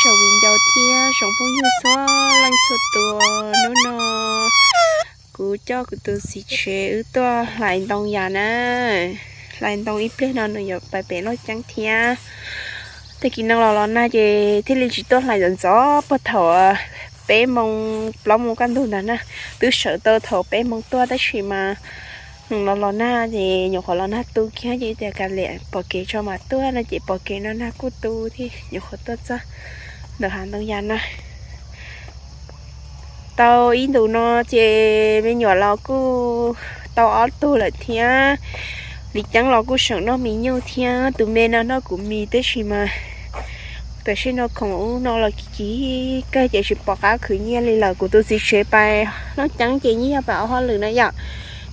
Tsoom viv ncaus thiab tsoom phooj ywg txhua leej txhua tus, hnub no kuv coj kuv tus txiv tsev wb tuaj hlais ntoo yas na. Hlais ntoo ib pliag no nws yuav pais pem Looj Ceeb thiab. Tag kis no los los nag ces thiaj li tsis tuaj hlais ntxov ntxov puag thaum peb moo plaub moo kaj ntug ntag na. Twb sawv tau thaum peb moo tuaj tab sis mas los los nag ces nyuam qhuav los nag tu kiag ces tias kav liam pom kev tso mam tuaj no ces pom kev no nag kuj tu thiab nyuam qhuav tuaj txog ntawm hav ntoo yas na. Tau ib ntus no ces me nyuam los kuj tau ob tug lawm thiab. Li Ceeb los kuj seem noj mis nyuj thiab, tus me no noj kuv mis tab sis mas tam sim no khoom ub no los kim kim kawg ces tsis pom qab khwv nyiaj li lawm. Kuv tus txiv tsev pais Looj Ceeb ces yeej yog pais ob hauj lwm na yom.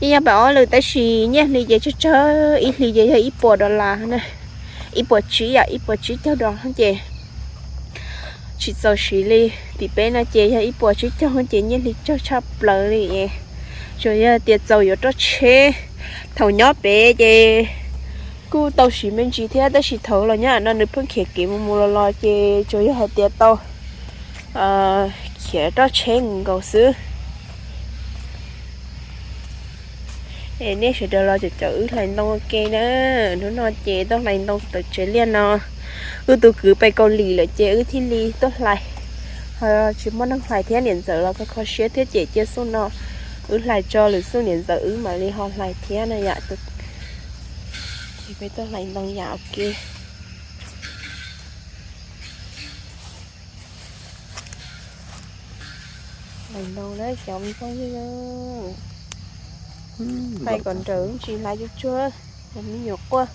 Yeej yog pais ob hauj lwm tab sis nyiaj hli ces tsawg tsawg, ib hlis ces yog ib puas dollar na, ib puas tsib yom, ib puas tsib caug dollar ces tsis txaus siv li. Tim peb no ces yog ib puas tsib caug ces nyiaj hli tsawg tshaj plaws li. Tsuas yog tias txaus yuav roj tsheb. Thaum nyob pem ces kuj tau siv me ntsis thiab tab sis thaum los nyob no nws pheej khiav kev mus mus los los ces tsuas yog hais tias tau khiav roj tsheb nkaus xwb. Es nej sawv daws los caum caum wb hlais ntoo ua ke na. Hnub no ces tuaj hlais ntoo tawm tsev liaj no. Wb tus kwv pais Kaus Lim lawm ces wb thiaj li tuaj hlais. Ho tsis muaj neeg hlais thiab, niam ntxawm los kho kho siab thiab ces cia xub no wb hlais tso lwm xub niam ntxawm wb mam li ho hlais thiab na yom. Ces peb tuaj hlais ntoo yas ua ke. Hlais ntoo na cov me phooj ywg. Hlais kom nrawm tsis hlais tsuag tsuag, me nyuam quaj.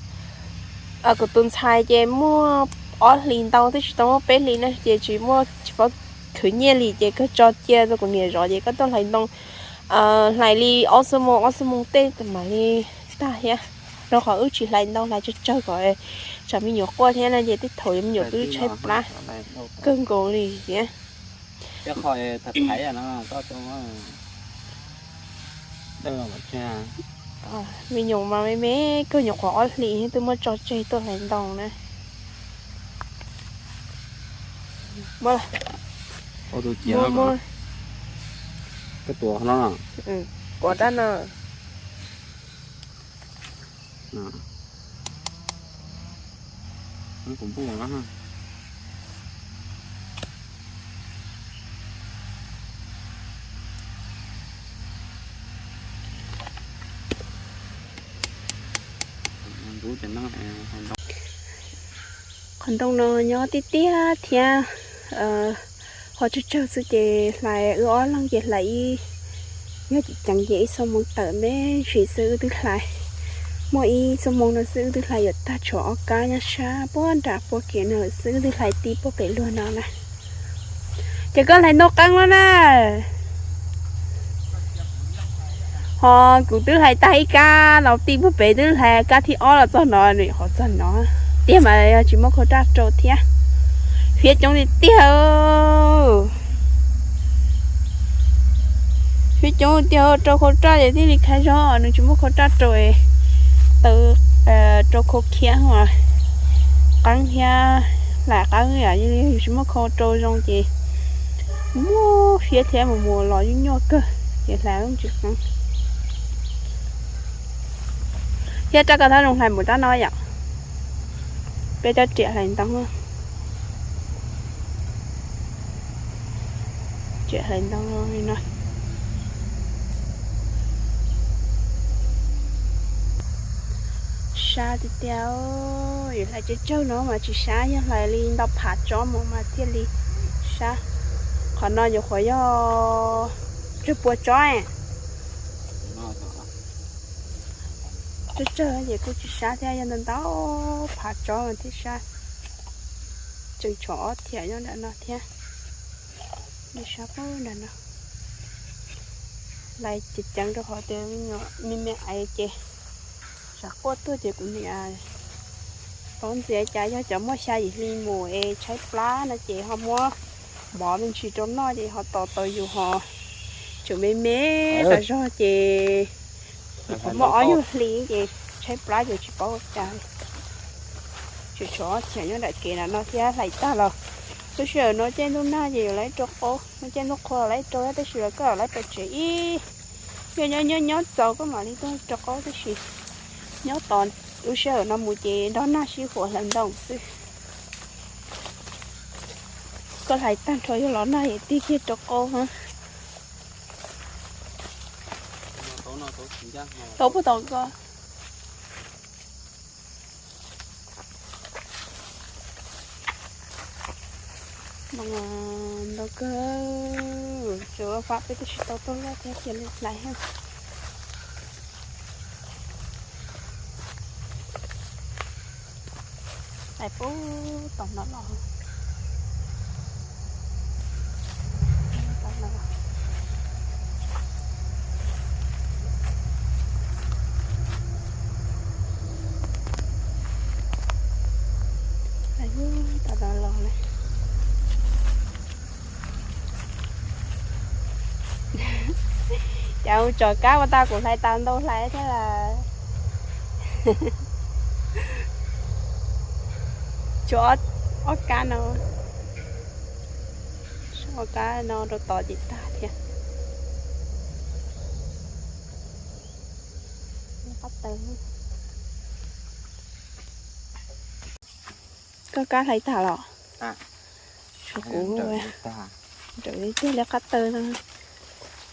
Kuv tus ntxhais ces muaj ob hlis ntau twb tsis tau muaj peb hlis na ces tsis muaj, tsis paub khwv nyiaj li ces kawg tso cia rau kuv niam zov ces koj tuaj hlais ntoo hlais li ob xuab moos ob xuab moos tej mam li tag thiab. Rau qhov wb tsis hlais ntau, hlais tsawg tsawg kom tsam me nyuam quaj thiab no ces tej thaum me nyuam twb tshaib plab kawg nkaus li thiab. Me nyuam mas me me kawg, nyuam qhuav ob hlis twb muab tso tseg tuaj hlais ntoo na. Muab, muab, muab. Koj tuav no. Kuav rab no. Qhov ntoo no nyob tiaj tiaj thiab, ho tsawg tsawg xwb ces hlais wb ob leeg ces hlais ib, yog tsis ceev ces ib xuab moos tawm me ntsis xwb wb twb hlais. Muaj ib xuab moos no xwb wb twb hlais yuav tag, tshuav ob kab nyob sab puag nram puag kev no lawm xwb wb twb hlais tib puag pem luag no na. Ces koj hlais ntoo qeeb lawm na. Ho kuv twb hlais tag ib kab los tib puag pem, twb hlais kab thib ob los txog no, nws qhov txog no tiag mas yog tsis muaj khau raj rau thiab. Fiab coob tiag tiag. Fiab coob tiag, rau khau raj ces thiaj li khav zog, nws tsis muaj khau raj rau, taw rau khau khiab, qeeb thiab hlais qeeb, yus tsis muaj khau rau zoo ces muaj fiab thiab, mus mus los nyuaj nyuaj kawg ces hlais tsis qeeb. Thiab rab ko thab zoo hlais mus rab no yom. Peb rab riam hlais ntoo. Riam hlais ntoo li no. Sab tiag tiag, yus hlais tsawg tsawg no mas tsis sab, yog hlais li ntau phav tsob mus mas thiaj li sab. Qhov no nyuam qhuav yog tsawg pua tsob. Tsawg tsawg ces kuj tsis sab thiab, yog ntau ntau phav tsob mas thiaj sab. Tseem tshuav ob thiam nyob nram no thiab. Sab nram no. Hlais ceev ceev rau qhov tias me me aiv ces tsam quaj tuaj ces kuv niam paub ntxias cas yog cov muaj xya yim hli mus es tshaib plab no ces ho muab mov me ntsis rau noj ces ho tos tau yus ho tseem me me tas zog ces qhov muaj ob nyuag hli ces tshaib plab ces tsis paub ua cas. Tseem tshuav ob thiam nyob nram kev nram no thiab, hlais tag los Lub sij hawm no caij ntuj nag ces yuav lawv rau qaub, no caij ntuj qhua lawv rau, tab sis los koj lawv pem tsev ib, yog nyob nyob nyob txaus koj mam li tuaj rau qaub, tab sis nyob tos lub sij hawm no mus ces nrog nag sib huam hlais ntoo xwb. Koj hlais tag nrho yog los nag es tig kiag rau qaub. Tau puag tom ko. Ntau kawg, tsuas fab peb twb tsis tau tuaj loj thiab cia li hlais. Hlais puag tom no los. Hlais puag tom no los lawm. Cas ua tsov kab ua tau kuv hlais tau ntau hlais thiab las. Tshuav ob kab no, ob kab no rau tod ces tag thiab. Koj kab hlais tag los? Tshuav kuv nrawm tiag li qab taw no.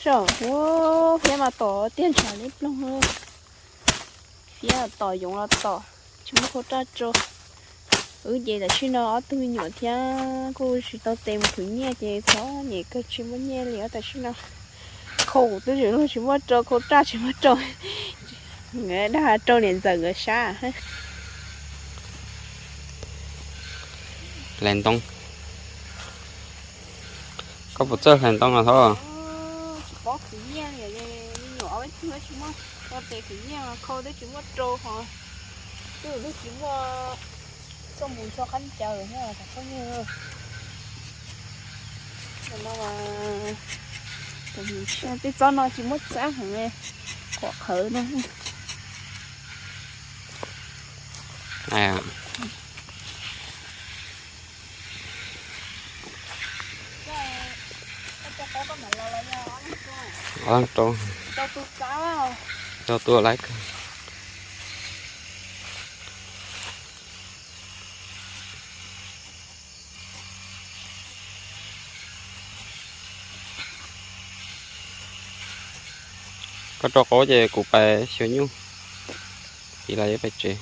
Saum ua fiab mas tom tiag ntshav li ploog. Fiab tom yoov los tom, tsis muaj khau raj rau. Wb ces tam sim no ob tug me nyuam thiab kuj tsis tau tes mus khwv nyiaj ces txom nyem kawg tsis muaj nyiaj li os tam sim no. Khau twb tsis muaj rau, khau raj tsis muaj rau. Nkawd dag rau niam ntxawm nkawd sab. Hlais ntoo. Koj puas txawj hlais ntoo no thov? Tsis paub khwv nyiaj li, me nyuam ob peb tug tsis muaj, tau tes khwv nyiaj khau twb tsis muaj rau ho. Twb twb tsis muaj txoj mus txog qab caws thiab phooj ywg. Tej tsob no tsis muaj txab heev, qhuav qhawv no. Ob leeg rau, rau tua lawm. Koj rau qaub ces kuv pais xyuas nyuj, ib los yuav pais tsev.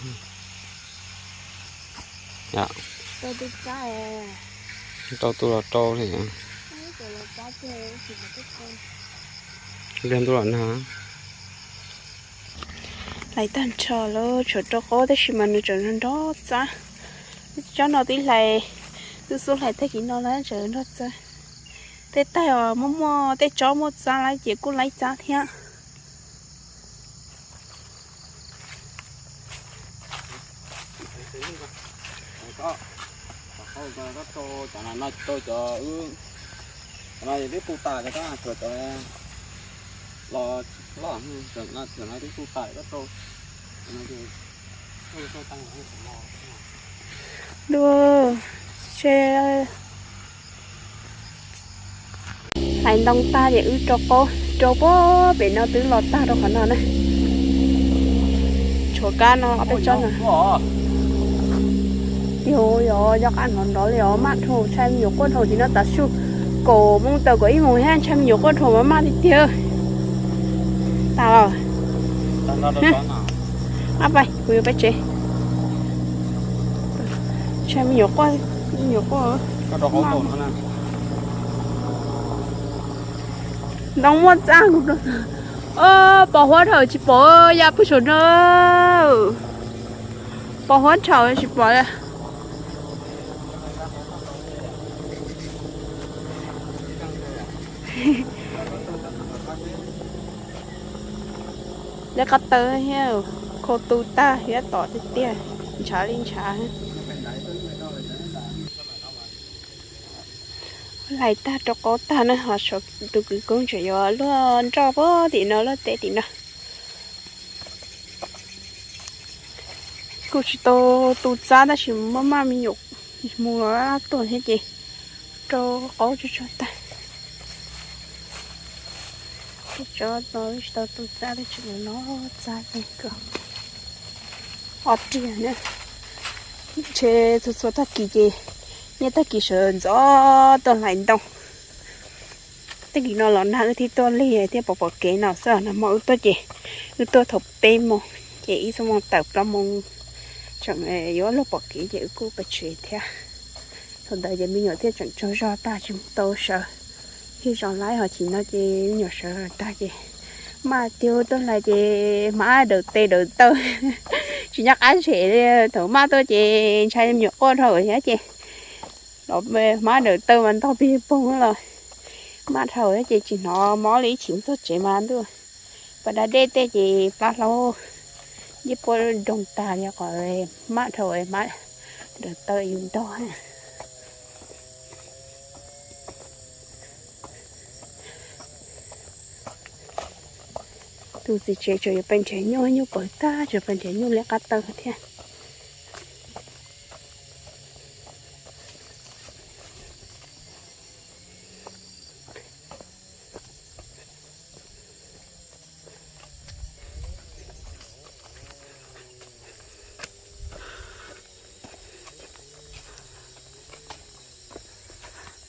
Rau tus los rau li. Ntuj los nag. Hlais tag nrho lawm, tshuav rau qaub tab sis mas nws tseem nrog txab. Tsob no twb hlais, twb xub hlais tag kis no lawm tseem nrog txab. Tej taig os muaj muaj tej tsob muaj txab lawm ces kuj laib txab thiab. Cov no twb tu tas, cov los loj, cov no twb tu tas, dua se. Hlais ntoo tag ces wb rau qaub, rau puag pem no twb los tag rau qhov no na. Tshuav kab no ob peb tsob no. Tiag yog cov kab nrov nrov li os, maj dhau, ntshai me nyuam quaj dhau tim no tav su kaum moos tawm kaum ib moos thiab ntshai me nyuam quaj dhau maj maj tiag tiag. Tas los. Ab pais, kuv yuav peb tsev. Ntshai me nyuam quaj, me nyuam quaj. Ntoo muaj txaj kuv, pos huab dhau tsis pom ya pug saum no. Pos huab dhau tsis pom. Lawv qab taw thiab, khau tu tag thiab tom tiag tiag, ntshav li ntshav. Hlais tag rau qaub tag na ho tus kwv koob tseem yuav luaj nroj puag tim no luaj teb tim no. Kuj tsis tau tu txab tab sis maj maj me nyuam mus los laj tuag thiab ces Rau qaub tsuag tsuag tag, tso no tsis tau tu txaj li, tseem no txaj li ko. Ob riag na, ntshe txhua txhua tag kis ces nyiaj tag kis sawv ntxov tuaj hlais ntoo. Tag kis no los nag wb thiaj tuaj lig thiab pom pom kev no xwb. Nag hmo wb tuaj ces wb tuaj thaum peb moos ces ib xuab moos tawm plaub moos tseem yuav luag pom kev ces wb kuj pais tsev thiab. Thaum ntawd ces me nyuam thiaj tseem tsaug zog tag tsis tau sawv. Thiaj zoo laib ho chim no ces me nyuam sawv tag ces maj tiag tuaj hlais ces hmab daws tes daws taw tsis nyob qab zem li. Thaum maj tuaj ces ntshai me nyuam quaj dhau thiab ces los hmab daws taw mas ntog pig poog los maj dhau thiab ces tsis hnov mob li. Ib chim txog tsev mas ntuj pas da dej tej ces plab hlaub ncej puab doog tag li qhov maj dhau hmab daws taw yus ntog. Tus txiv tsev tseem yuav pais nrhiav nyuj, nyuj pawv tag tseem pais nrhiav nyuj liab qab taw thiab.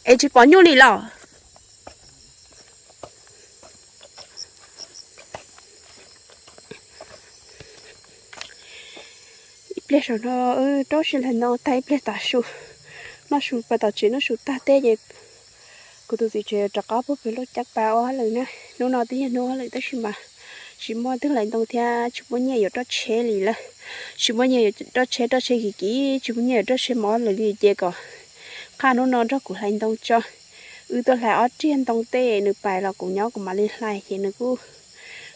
Es tsis pom nyuj li los? Ib pliag saum no rau siab hlais ntoo tag ib pliag tav su, noj su pas tom tsev noj su tag teb ces kuv tus txiv tsev rov qab puag pem lub caj pas ua hauj lwm na. Hnub no twb yog hnub hauj lwm tab sis mas tsis muaj twg hlais ntoo thiab tsis muaj nyiaj yuav roj tsheb li lawm. Tsis muaj nyiaj yuav roj tsheb, roj tsheb kim kim, tsis muaj nyiaj yuav roj tsheb mus hauj lwm li ces kom qhaj hnub no nrog kuv hlais ntoo tso. Wb tuaj hlais ob riag ntoo tej nws pais los kuv nyob kuv mam li hlais ces nws kuj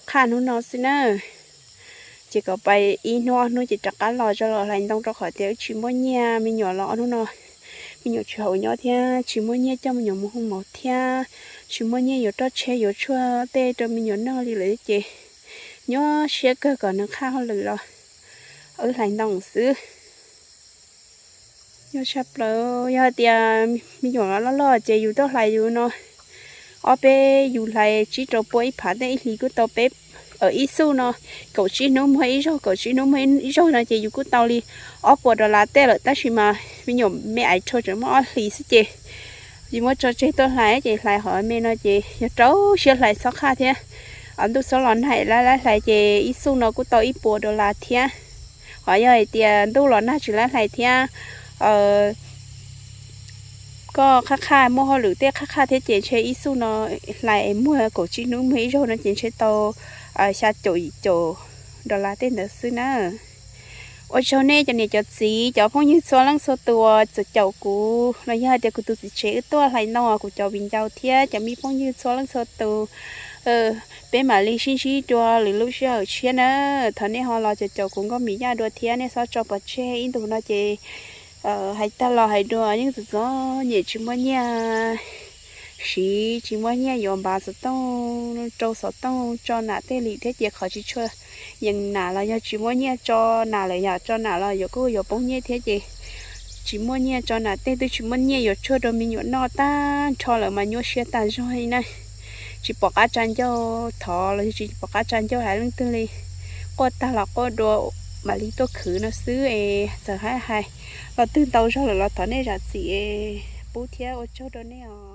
qhaj hnub no xwb na. Ces kom pais ib hnub ob hnub ces rov qab los tso los hlais ntoo rau qhov tias wb tsis muaj nyiaj, me nyuam los ob hnub no me nyuam tsis haum nyob thiab tsis muaj nyiaj coj me nyuam mus hu mov thiab tsis muaj nyiaj yuav roj tsheb yuav tshuaj tej rau me nyuam noj li lawm ces nyuaj siab kawg kom nws qhaj hauj lwm los wb hlais ntoo xwb. Yog tshaj plaws yog hais tias me nyuam loj loj ces yus tuaj hlais yus no ob peb, yus hlais tsib rau pua ib phav tej ib hlis kuj tau peb, ib xuj no kaum tsib hnub muag ib zaug, kaum tsib hnub muag ib zaug no ces yus kuj tau li ob puas dollar tej lawm tab sis mas me nyuam me aiv rhau tseem muaj ob hlis xwb ces yus muab tso tseg tuaj hlais ces hlais hov me no ces yog rau siab hlais txhob qhaj thiab. Ntuj xob los nag lab lab hlais ces ib xuj no kuj tau ib puas dollar thiab. Hos yog hais tias ntuj los nag tsis lab hlais thiab koj qhaj qhaj muaj hauj lwm tej qhaj qhaj thiab ces ntshe ib xuj no hlais muag kaum tsib hnub muag ib zaug no ces ntshe tau xya caum yim caum dollar tej ntawd xwb na. Ua tsaug nej cov niam cov txiv cov phooj ywg txhua leej txhua tus uas txawm caum kuv los yog hais tias kuv tus txiv tsev wb tuaj hlais ntoo, kuv cov viv ncaus thiab cov me phooj ywg txhua leej txhua tus. Peb mam li sib ntsib dua lwm lub sij hawm tshiab na. Thov nej ho los caum caum kuv nkauj Mim Yaj dua thiab, nej txhob tso pov tseg ib ntus no ces hais tag los hais dua yeej txom txom nyem tsis muaj nyiaj siv, tsis muaj nyiaj yuav npav xov tooj, rau xov tooj tso nam tej li thiab ces qhov tsis tshua yees nam los yog tsis muaj nyiaj tso nam lawm, yog tso nam los yuav kuj yuav poob nyiaj thiab ces tsis muaj nyiaj tso nam tej, twb tsis muaj nyiaj yuav tshuaj rau me nyuam noj tag nrho lawm mas nyuaj siab tag zog li na. Tsis pom qab tsa ncauj, thov los yog tsis pom qab tsa ncauj hais leej twg li. Quaj tag los quaj dua mam li tuaj khwv no xwb es txawm hais hais los twg ntau zog lawm los thov nej zam txim pub thiab ua tsaug rau nej os.